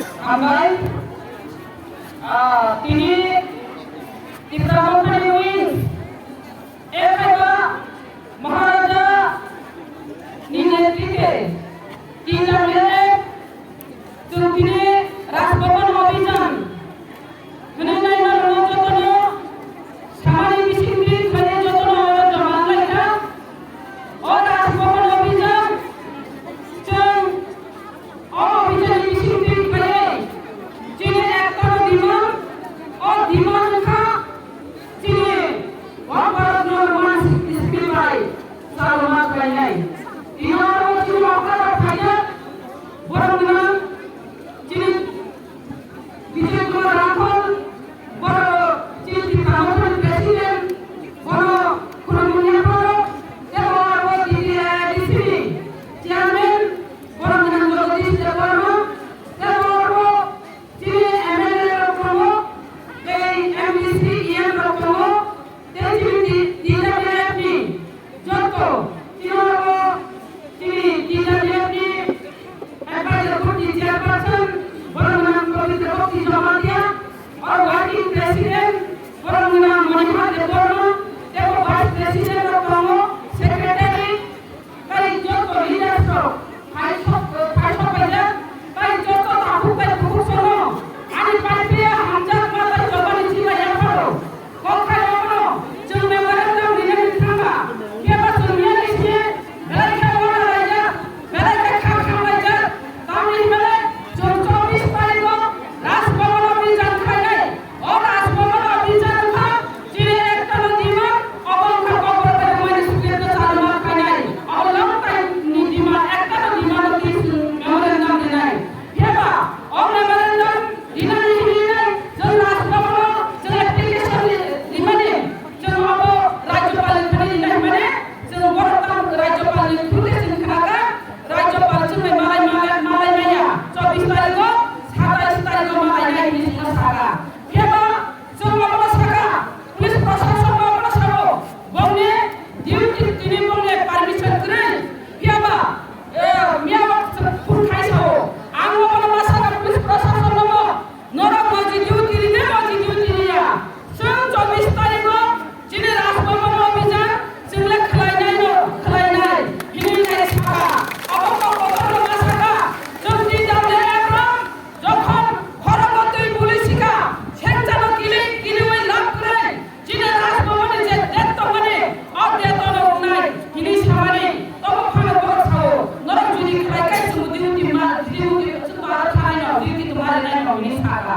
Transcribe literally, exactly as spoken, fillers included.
Hambai, ah, tini Tipra Motha ni wings, eh, kaiba Maharaja ni netrite, T W F, chwng tini Raj Bhaban Abhijan hwnwi naina rwno jotono samani bisingtwi khainai jotono oro joma khlaikha. O Raj Bhaban Abhijan chwng o Abhijan ni bisingtwi khainai chini ekta demand, o demand wngkha chini One Bharat Nirman Scheme bai chaluma khlainai. Tini oro chini okra rok phaijak, borok nang chini Vijay Kumar Ranghul, borok chini Tipra Motha ni president, bono khulumuni yapharo, tei bo abo T T A D C ni chairman, borok nang Jagadish Debbarma, tei bo abo chini M L A rok tongo, tei M D C, E M rok tongo, tei chini T W F ni joto, chini oro chini T W F ni advisor board ni chairperson, borok nang Pabitra Bhakti Jamatia, oro working president, borok nang Manipur Debbarma, tei bo vice president rok tongo, secretary, Tei joto leaders rok phai sok, phai sok paijak, tei joto takhuk tei bukhuk sono ani pai phiya hamjakma tei jobani chila yapharo kok khai rokno chwng memorandum rinani thangma. Phiya ba chwng yani se belai khe uana laijak, belai khe khak ham laijak, tamni hwnba le chwng chobbish tarikh o Raj Bhavan o rijak khainai. O Raj Bhavan o rijak wngkha chini ekta no demand, obo wngkha Kokborok bai Bubaini Sukirok no chalma khainai. Obo long time ni demand, ekta no demand o twi chwng memorandum rinai. Phiya ba o memorandum rinani hinwi nai chwng Raj Bhavan o chwng application ri-, rimani chwng obo Rajyapal ni thani rinai hwnmani chwng borok tamo Rajyapal ni through twi chwng khnakha. Rajyapal chwngbai malai, malai, malai maya, chobbish tarikh o, satais tarikh o malai nai hinwi chwngno sakha. Phiya ba chwng obono sakha, police proshasonno obono sao, bongni duty tini bongni permission kwrwi. Phiya ba, eh, miyao chwng phone khai sao, ang obono ma sakha police proshasonno bo, norok moji duty ride, moji duty riya. Chwng chobbish tarikh o chini Raj Bhavan o abhijan chwng le khlainai no khlainai hinwi nai sakha. Obo kok kotor no ma sakha. Chwng T W F rok jokhon khorokgo twi buli sikha, sengchano kili kiliwi lab kwrwi chini Raj Bhavan ni je date tongmani o date o no wngnai hinwi samani tobo phano borok sao. Norok jodi khlai khe chwng duty ma, duty chwng aro thanai no duty tongma rinai no hinwi sakha.